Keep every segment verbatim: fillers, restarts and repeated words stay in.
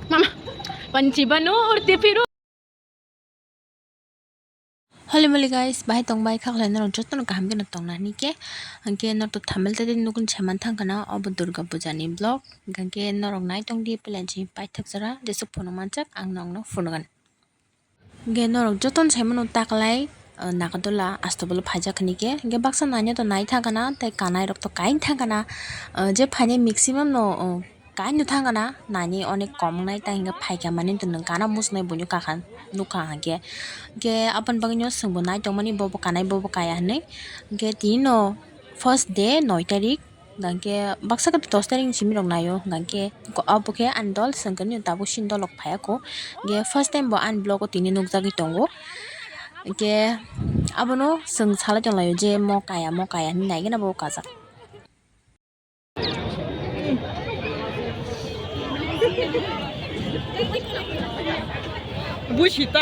Mama, panci banu urti piru. Holy moly guys, bahai tong bai kha khlai norok jotono kaham kheno tongna hwnwi khe. Hwnkhe norok to thumbnail tei nukun saiman thang khana obo Durga Puja ni vlog. Hwnkhe norok nai tong di pelaji paithak jora jesuk phunuk manjak ang nokno phunukgani. Hwnkhe norok jotono saimano taklai, uh, Nagadula Astobolo phaijak hwnwi khe. Hwnkhe baksa naina to nai thang khana tei kanai rok to kain thang khana, uh, je phainai maximum no, uh, Kaino thang gana nani onek kom wngnai, tei hwnkhe phaikha mani to nwng kana muchunai buino kakha nukha hwnkhe. Hwnkhe aboni bagwino chwngbo nai tongmani, bobo kanai bobo kaya hwnwi. Hwnkhe tinino first day noi tarik, hwnkhe baksa khe dos tarik ni simi rok naio, hwnkhe abo khe ani dol, chwng khe nini tabuk chini dolok phaiya kho. Hwnkhe first time bo ani vlog o tini nukjagwi tongo. Hwnkhe abono chwng salai tonglaio je mo kaya mo kaya hwnwi, naigena bo kajak. Busi ta?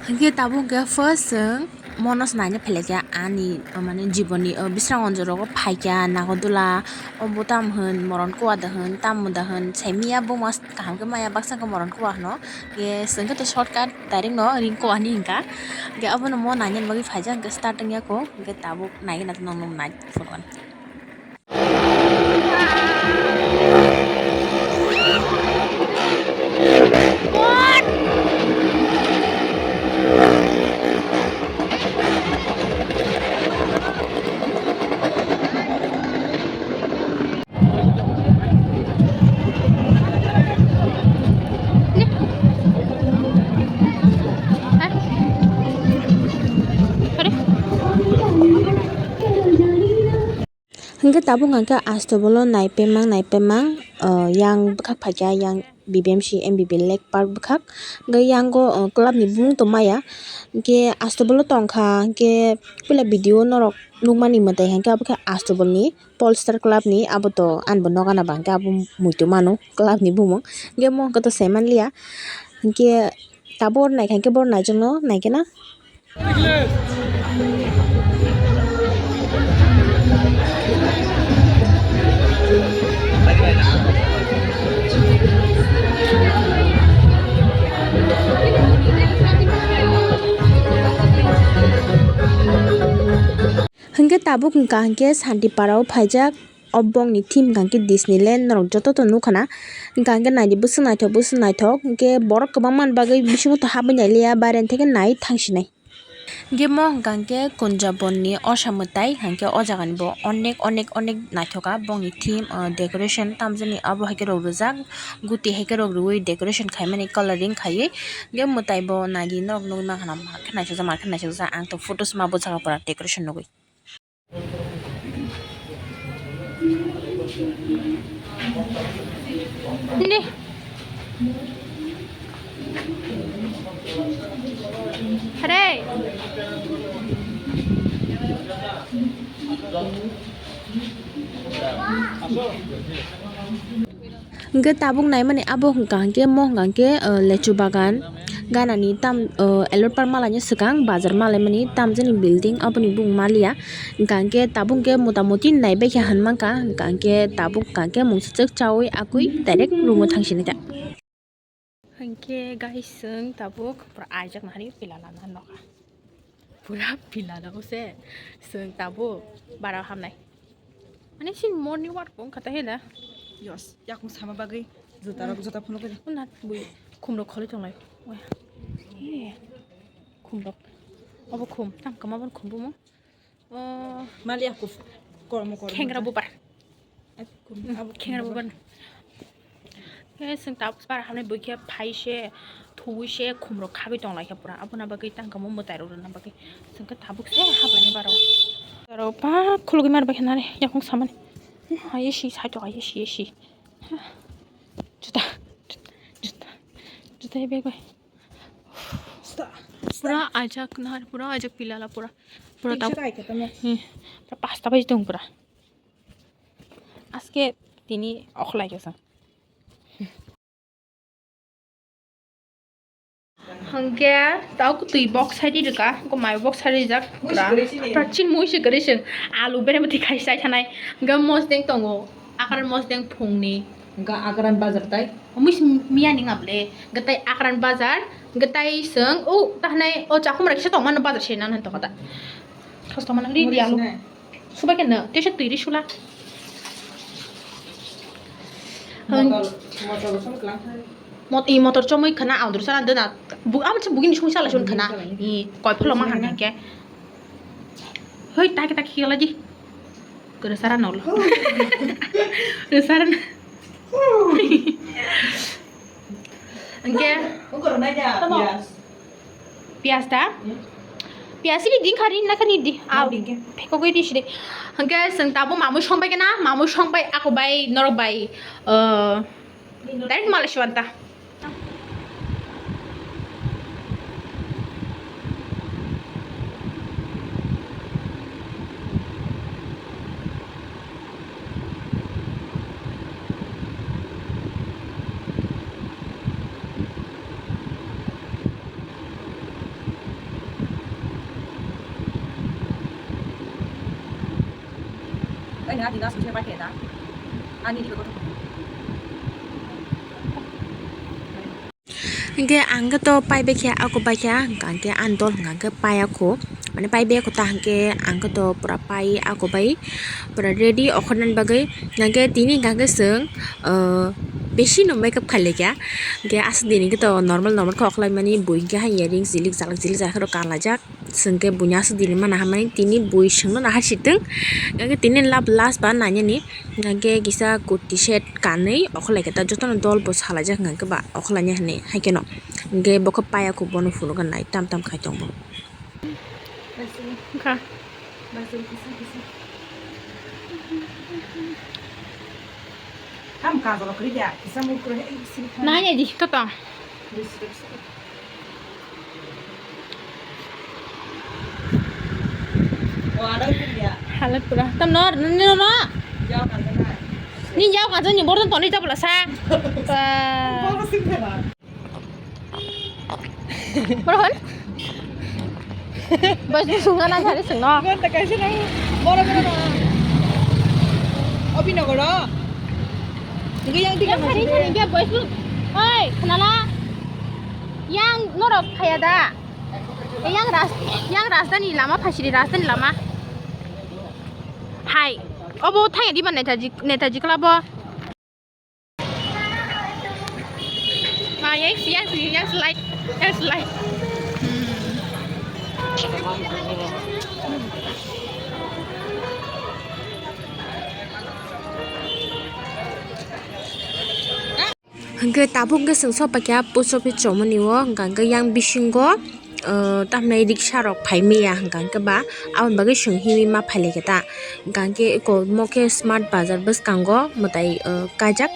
Hwnkhe tabuk hwnkhe first chwng mono se naina phailaikha ani, mane, jiboni, o, bisrangonjorogo phaikha Nagodula, obo tam hwn, Moron Kua da hwn, tamo da hwn, saimiya buma kaham khe maya baksa khe Moron Kua hwno. Hwnkhe chwng khe to shortcut direct no Ring Kua hinwi hwnkha. Hwnkhe abono mo naina bagwi phaijak, hwnkhe start wngya kho, hwnkhe tabuk naigena to nokno nai phunukgani. Hwnkhe tabuk hwnkhe Astobolo naiphemang naiphemang, ah, yang bwkhak phaikha, yang B B M C M B B Lake Park bwkhak. Hwnkhe yango, ah, club ni bumung tong maya. Hwnkhe Astobolo tongkha, hwnkhe puila video norok nukmani mwtai hwnkhe abo khe Astobolni Polestar Club ni, abo to ani bo nokana ba hwnkhe abo muitu mano club ni bumung. Hwnkhe mo hwnkhe to saimanliya. Hwnkhe tabuk naikha hwnkhe bo naijakno naikhe na. Hwnkhe tabuk hwnkha hwnkhe Santipara o phaijak. O bongni theme hwnkha khe Disneyland, norok joto to nukha na. Hwnkha hwnkhe naidi bwswk naithok, bwswk naithok. Hwnkhe borok kwbangma ni bagwi bisingo to habwi nailiya, baireni theke nai thangsinai. Hwnkhe mo hwnkha hwnkhe Kunjabonni osa mwtai, hwnkha hwnkhe o jagani bo onek, onek, onek naithok kha bongni theme, o, decoration, tamjani abo hai khe rok rijak, guti hai khe rok riui decoration khaimani, colouring khaiwi. Hwnkhe mwtai bo naidi norok nukgwi mankha na, mar khe naisajak, mar khe naisajak, ang to photos ma bwchakha pura decoration nugwi. Ni. Hare. Hwnkhe tabuk naimani abo hwnkha hwnkhe mo hwnkha hwnkhe, uh, lechu bagan ganani tam, uh, elot par malaini swkang bazar malaimani tamjani building aboni bung maliya. Hwnkha hwnkhe tabuk hwnkhe mota moti naibaikha hinmankha, hwnkha hwnkhe tabuk hwnkha hwnkhe mungsa chwk chaui akui direct room o thangsinai ta. Hwnkhe guys, chwng tabuk pura aijak nahani pila lana nokha. Pura pila na use. Chwng tabuk bara hamnai. Ani sin morning walk wngkha ta hena. Yes, yakung sama bagwi juta rok, juta phunuk khe. Unat bui khum rok kholi tonglai. Oya. Eh. Khum rok. Obo khum, tang kama bon khum bumo. Oh, mali aku kormo kormo. Khengra bubar. Aku, aku khengra bubar. Ke sing tabuk bar hamne bui khe phai se, thui se, khum rok khagwi tong lai kha pura. Abona bagwi tang kamo mwtai rok rwna bagwi. Sing khe tabuk se hablai ni baro. Aro pa khulugwi mar bai khe nare yakung samani. Aye si sai to aye si si. Juta. Juta. Juta bai bai. Pura ajak nahar, pura ajak pilala, pura, pura tau. Hmm. Pura pasta baji tong pura. Aske tini okhlai kesa. Hwnkhe tau kwtwi bok sai rijak, hwnkhe mai bok sai rijak. Pura chin mui se kwrwi chwng. Alu bere bwtwi khai sai thanai. Hwnkhe mosdeng tongo. Akran mosdeng phungni. Hwnkhe akran bazar tai? Mui se miya ni ngable. Hwnkhe tai akran bazar. Hwnkhe tai chwng o tahnai o chakhumra kisa tongmano bazar se nan han tongkha da. Khas tongmano ri di alu. Subai khe no, tei se twi ri sula. Motor, motor bo song klang thai. Mot-, i motor chomwi khana audru sana dena. Bu-, amo se bugini song sala son khana. I koi pholo ma han ke. Hoi, tak tak khila di. Kero sara nol. Kero sara na. Hwnkhe. Ungkor nai da, tamo. Piyas. Piyas da? Hmm. Piyas ini ding kari na kani di. Au. Ding ke. Phekogwi di sidi. Hwnkhe chwng tabuk mamui songbai khe na, mamui songbai ako bai norok bai, eh, direct Malaysia wanta. Ani adi nas kuchne pakai da. Ani di ko. Hingke ang khe to pai bai khe ako bai kha, hingke ang khe ani dol hingka khe pai ako, mane pai bai ako ta hingke ang khe to pura pai ako bai pura ready okhornani bagwi. Hingke tini hingka khe chwng, ah, besi no makeup khailai kha, hingke aswk dini khe to normal normal khe okhlai mani, bui hingke hai earrings jilik jalak jilik jalak khe rw kanlaijak, chwng khe buini aswk dini mana hamani tini bui swngno nahar sitwng, hingke tini lab last ba nainani. Hingke kisa kurti set kanwi okholai khe ta jotono dol bo salaijak hingke ba okholaini hinwi hai kheno hingke bo khe paya kho bono phunukgo nai tam tam khai tongo. Wngkha. Nai di, koto? Halat pura. Tam nor, nini no. Ni jao ka jani bordo toni ta bula sa. Bro hon. Bos ni sunga na sari sungno. Ngon ta kaisa nang boro boro na. Obi nogoro. Ngi yang tiga. Yang sari sari dia bos lu. Oi, kenala. Yang norok khaya da. Yang ras, yang rajdhani lama phasiri rajdhani lama. Hai, obo thaya diba Netaji, Netaji Club o. Ma, yang si, yang si, yang slide, yang slide. Hingke tabuk hingke chwng sokphaikha post office chomoni o, hingka hingke yang bisingo, ah, tamhinai riksa rok phaimaya hingka hingke ba aboni bagwi chwng himwi ma phailaikha ta. Hingka hingke eko omo khe smart bazar bwskango mwtai, ah, kaijak.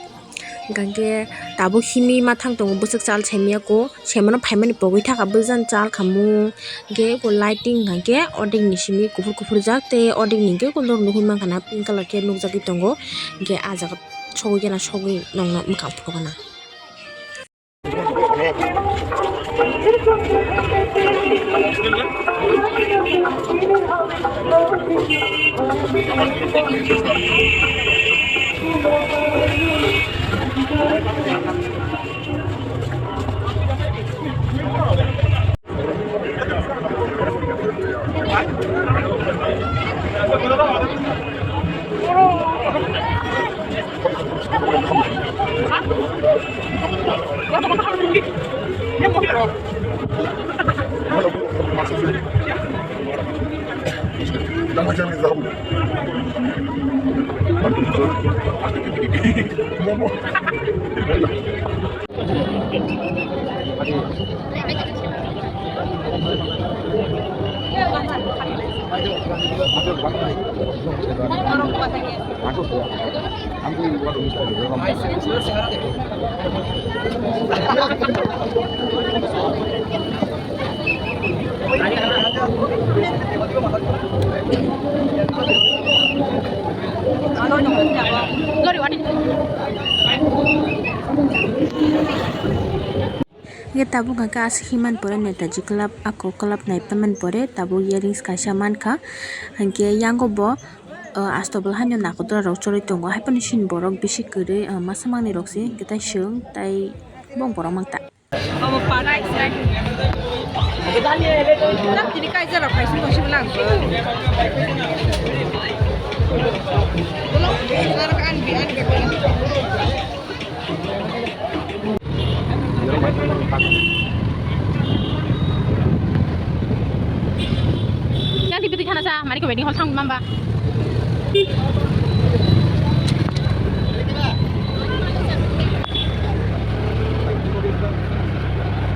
Hingka hingke tabuk himwi ma thang tongo bwswk chal saimaya kho, saimano phaimani pogwi thaka bwsajani chal khamung. Hingke eko lighting hingka hingke ordek ni simi kuphur kuphur jak tei ordek ni hingke eko norok nugwi mankha na pink colour khe nukjagwi tongo. Hingke ah jaga sogwi gana sogwi nongno mwkhang phunukgana. Hingke tabuk hingke aswk himani pore Netaji Club, ako club naipaimani pore tabuk earrings kaisa mankha. Hingke yango bo, o, asto bwlai haino nakotor rok chorwi tongo, haiphano chini borok bisi kwrwi, o, masa mangnwi rok se hingke tai chwng tai bong borok mangta. Obo park. Tini kaisa rok kaisa tongsi bwlang. Yang tipi twi thana sa, mari ko wedding hall thang mamba.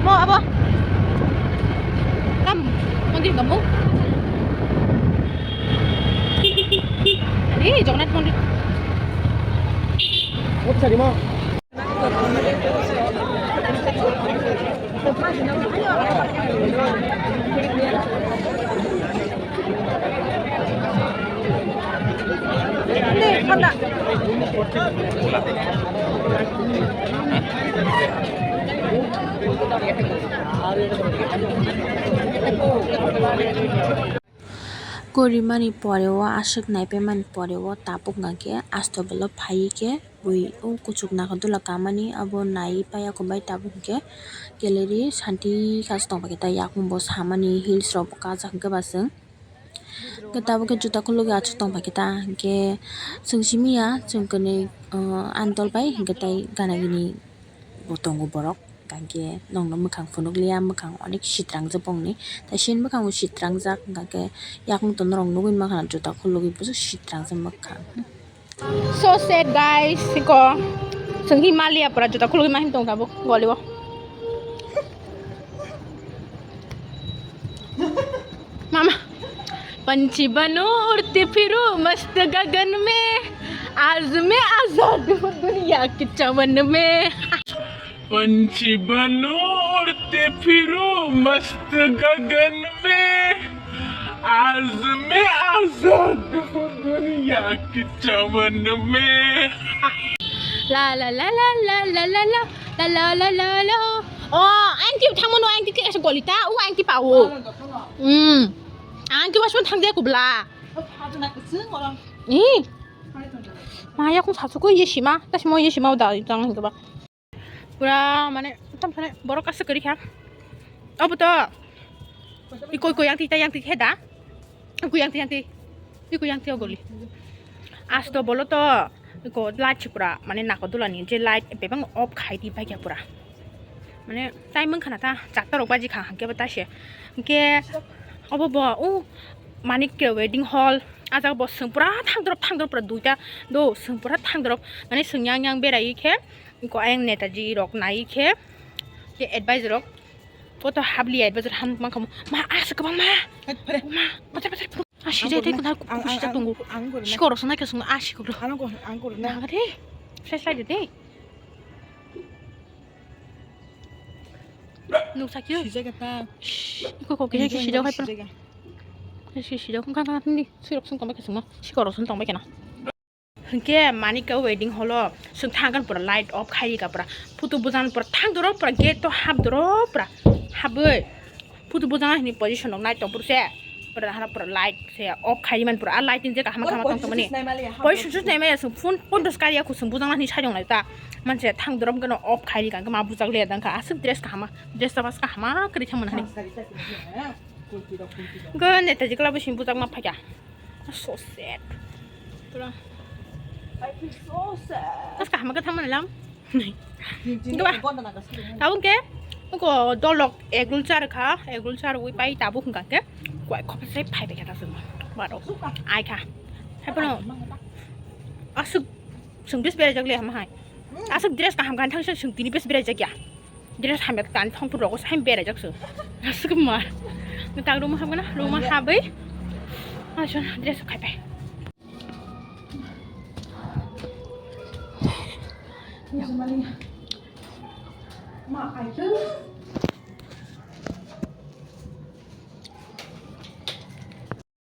Mo abo. Kam, mondir kamu. Adi, Jagannath mondir. Kop sari mo. Gorimani pore o aswk naipaimani pore o tabuk hwnkha khe asto bwlai phaiwi khe bui o kuchuk nakotor kamani abo naiwi paiya khe bai tabuk hwnkhe gallery santi khe tongpaikhe ta yakung bo samani heels rok bo kajak hwnkhe ba chwng hwnkhe tabuk khe juta khulugwi achuk tongpaikhe ta hwnkhe chwng simi ya chwng kwnwi ani dol bai hwnkhe tai gana gini. Bo tongo borok, hingke nongno mwkhang phunukliya, mwkhang onek sitrangjak bongni, tai sini mwkhango sitrangjak, hingke yakung to norok nugwi mankha juta khulugwi buso sitrangjak mwkhang. So sad guys, iko chwng hi maliya pura juta khulugwi ma hin tong tabuk golio. Mama. पंछी बनो उड़ते फिरो मस्त गगन में, आज मैं आजाद हूँ दुनिया के चमन में। पंछी बनो उड़ते फिरो मस्त गगन में, आज मैं आजाद हूँ दुनिया के चमन में। La la la la la la la la la la la la la. Oh, aunty thangmano aunty ke asa golita, o aunty pawo. Hmm. Aunty wasman thangde kubla. Ih. Ma yakung sasu ko yesima, tasmo yesima uda tang hingba. Pura mane tam sane borok asa kari kha. Obo to. Iko iko yang tita yang tita da. Iko yang tita yang tita. Iko yang tita goli. Asto bolo to iko light si pura mane nakodulani je light bebang off khai di baikya pura. Mane time wngkha na ta charta rok baji kha hwnkhe bo ta se. Hwnkhe obo bo o manik ke wedding hall. Ah jaga bo swng pura thang dorop thang dorop pura duita do swng pura thang dorop mane swng yang yang berai khe. Ko ayang netaji rok nai khe, je advisor rok, koto habli advisor ham mang kamo, ma asa kwbang ma. Hai, pare. Ma, pacha, pacha, pacha. Ah, sijai tei ang, kunha ang, kuku sijak ang, tongo. Ang, ang, ang, sikoro sana ke sung, ah, sikoro. Ang, ang, ang, ang, ang. Naga de. Fresh light de. Nuk sakyo. Sijai kata. Shh, iko ko kiri sijai hai pala. Sijai ka. Sijai, sijai kan kan ni. Sirok sung tong ke sung. Sikoro sung tong ke na. Hwnkhe manikha wedding hall o chwng thangkhe pura light off khai rika pura photo bujang pura thang doro pura gate o hap doro pura habwi photo bujang hini position rok nai tong pura se pura hana pura light se off khai man pura a light ni je kaham kaham tong tongmani position sus nai maya chwng phone phone dos kariya khusung bujang hini sajong lai ta manse thang doro gano off khai rika ma bujak le dang kha aswk dress kahama dress ta bas kahama kwrwi thang man hani go neta jikla bo sini bujak ma phaikha. So sad. Pura. I feel so sad. Aska hama ka thamma lam. Tabuk ke ko dolok egul char kha, egul char wi pai tabuk hingka ke. Kwai khop sai phai bai kha ta sung. Baro. Ai kha. Hai pano. Asuk sung bis bere jak le hama hai. Asuk dress ka ham kan thang sung tini bis bere jak ya. Dress hamya kan thong puro ko sai bere jak su. Asuk ma. Tang room ham kana room habai. Asan dress khai pai. Ma, I do.